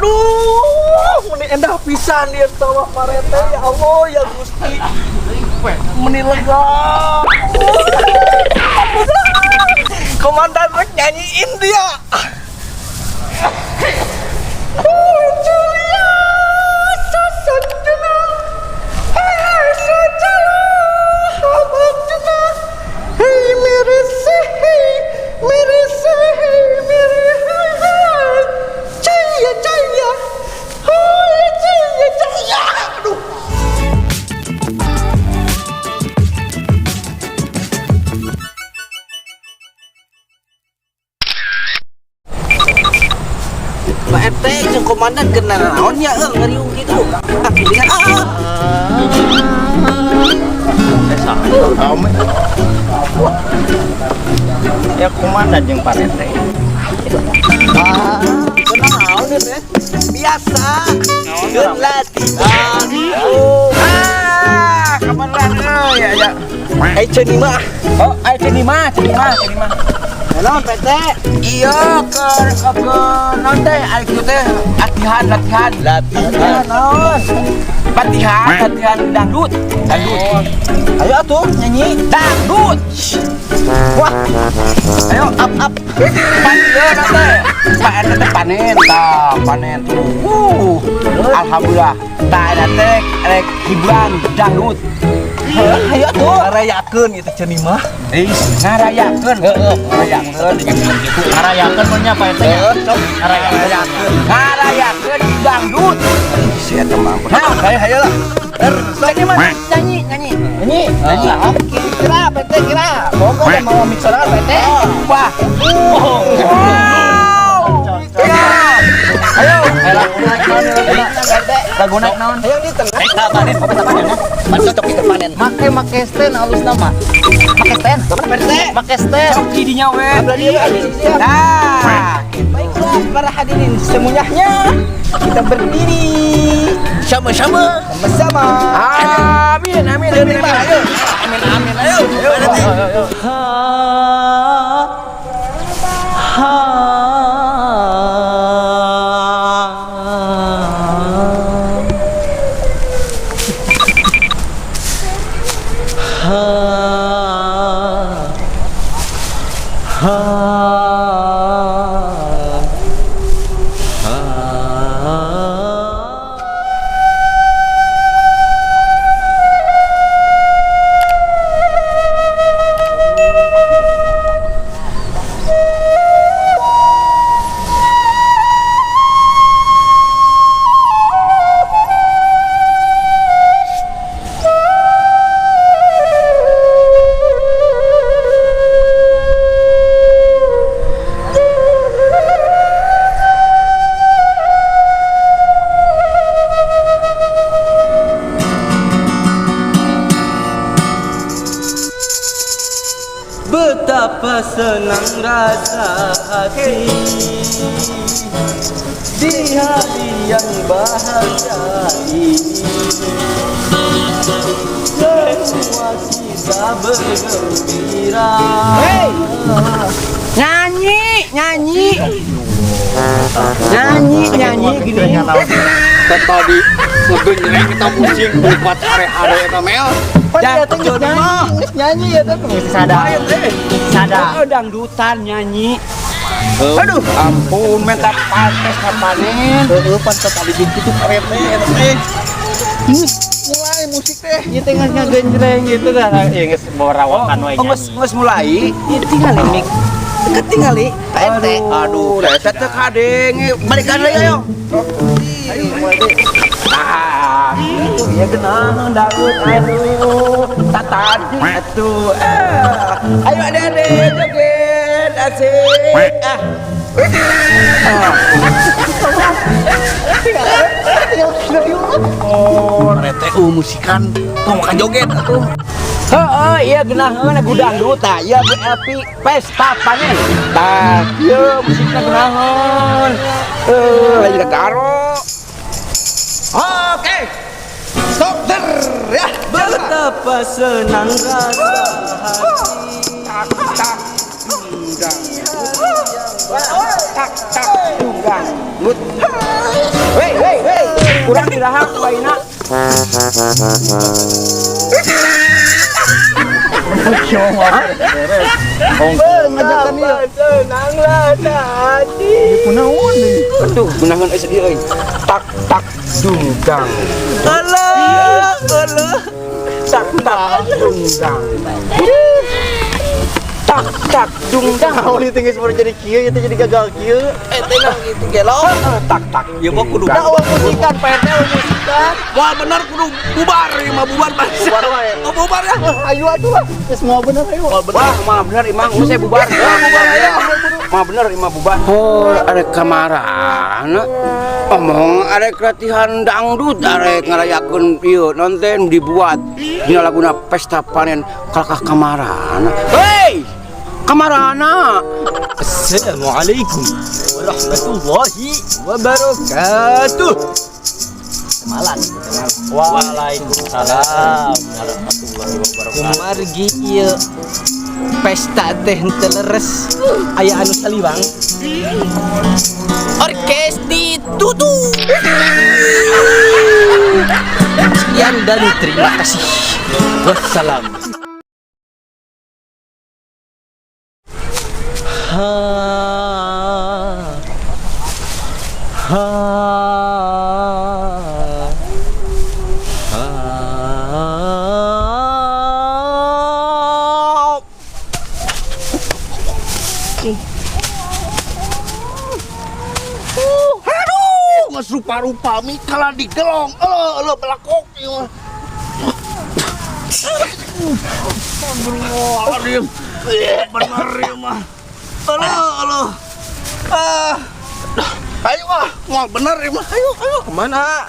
Aduh, meni endah pisan ieu sawah Pak RT, ya Allah ya Gusti. Meni lega. Komandan rek nyanyiin dia. Oh, Julia, sasandana, ऐसा चला वक्त hey, मेरे से hey, मेरे से hey, मेरे hey, चाहिए चाहिए, oh, चाहिए चाहिए. Aduh. Pak RT jeung komandan kena naon ya euy ngariung kitu. Ah, giliran ah. Ya komandan jeung Pak RT. Ah, kena naon ieu teh? Biasa. Keun latihan. Oh. Ah, kapan euy ya ya. Ai ceuni mah. Oh, ai ceuni mah, ceuni mah, ceuni mah. Naon Pak RT? Iya, ke naon teh ai kitu teh latihan, latihan. Latihan naon? Latihan, latihan dangdut. Dangdut. Ayo atuh nyanyi. Dangdut. Wah. Ayo Up up. Pan ieu teh. Pak RT teh panen tah, panen tuh. Alhamdulillah. Tah eta teh rek hiburan dangdut. Ayo atuh. Ngarayakeun ieu teh ceuni mah. Ih, ngarayakeun, heeh, ngarayakeun gitu. Ngarayakeun mun nya Pak RT nya. Ngarayakeun. Ngarayakeun dangdut. Si eta mah. Nah, Hayo hayo lah. nyanyi mah nyanyi, nyanyi. Nyanyi. Nyanyi. Oke, kira Pak RT kira. Bogo da mau mixer Pak RT. Wah. Wow. Ya. Ayo, lagu naik naon Pak RT. Lagu naik naon? Ayo di tengah. Eta panen, apa panen? Pan cocok kita panen. Make make stand alus nama. Make stand. Pak RT. Make stand. Sok di dinya we. Sebelah dia, Pak. Nah. Baiklah para hadirin semuanya, kita berdiri Sama-sama. sama-sama. Amin, amin, amin, amin. Ayo. Amin, amin. Ayo, ayo, ayo. Ha ha ha ha. Betapa senang rasa hati di hari yang bahagia ini. Semua kita bergembira. Hey! Nyanyi, nyanyi. Nyanyi, nyanyi gini. Tadi ngegenjreng kita musik buat hare-hare eta mel. Pan dia teh geus nyanyi, geus nyanyi ya teh. Sada. Sada. Oh, dangdutan nyanyi. Aduh, ampun minta pantes panen. Heeh, pan tadi kitu Pak RT eta teh. Mulai musik teh. Ieu teh geus ngagenjreng gitu dah. Ieu geus borawakan we Oh, geus nyanyi. geus mulai. Ieu tingali mik. Ketingali Pak RT. Aduh, eta teh kadenge. Balikan deui ayo. Ayo mulai deh. Ah, itu ya genah dangdut aduh. Tatan atuh. Ah. Ayo adik-adik joget asik. Ah. Ah. Oh, RT musikan tuh makan joget atuh. Heeh, iya genaheun lagu dangdut tah. Ieu BLP pesta panen. Tah, ieu musikna genaheun. Eh, lagi garo. Oke. Stop der ya. Betapa senang rasa hati. Tak tak dang. Tak tak tunggang. Ngut. Kurang didahar ku ayeuna. Ngajakan ieu. Senanglah hati. Kunaon deui? Aduh, gunakeun euy sedih euy. Tak tak dungdang. Alah, alah. Tak tak dungdang. Tak tak dungdang. Naon ieu geus baru jadi kieu, ieu teh jadi gagal kieu. Eh, teh nang gitu gelo. Tak tak. Ya mah kudu. Da uang musikan, Pak RT uang musikan. Wah, bener kudu bubar ieu mah bubar bangsa. Bubar wae. Oh, bubar ya. Ayo atuh lah. Geus moal bener ayo. Wah, mah bener imang saya bubar. Bubar ya. Mah bener imah bubar. Oh, ada kamarana. Omong arek latihan dangdut arek ngarayakeun ieu nonton dibuat dina laguna pesta panen kalakah kamarana. Hei! Kamarana. Assalamualaikum warahmatullahi wabarakatuh. Malan. Waalaikumsalam warahmatullahi wabarakatuh. Kumargi ieu pesta teh henteu leres aya anu saliwang. Orkes ditutup. Sekian dan terima kasih. Wassalam. Ha. Ha. Ha. Aduh, geus rupa-rupa kalah digelong. Eleuh, eleuh belakok ieu mah. Astagfirullahaladzim. Bener ieu mah. Eleuh, eleuh. Ah. Ayo ah, moal bener ieu mah. Ayo, ayo. Kemana?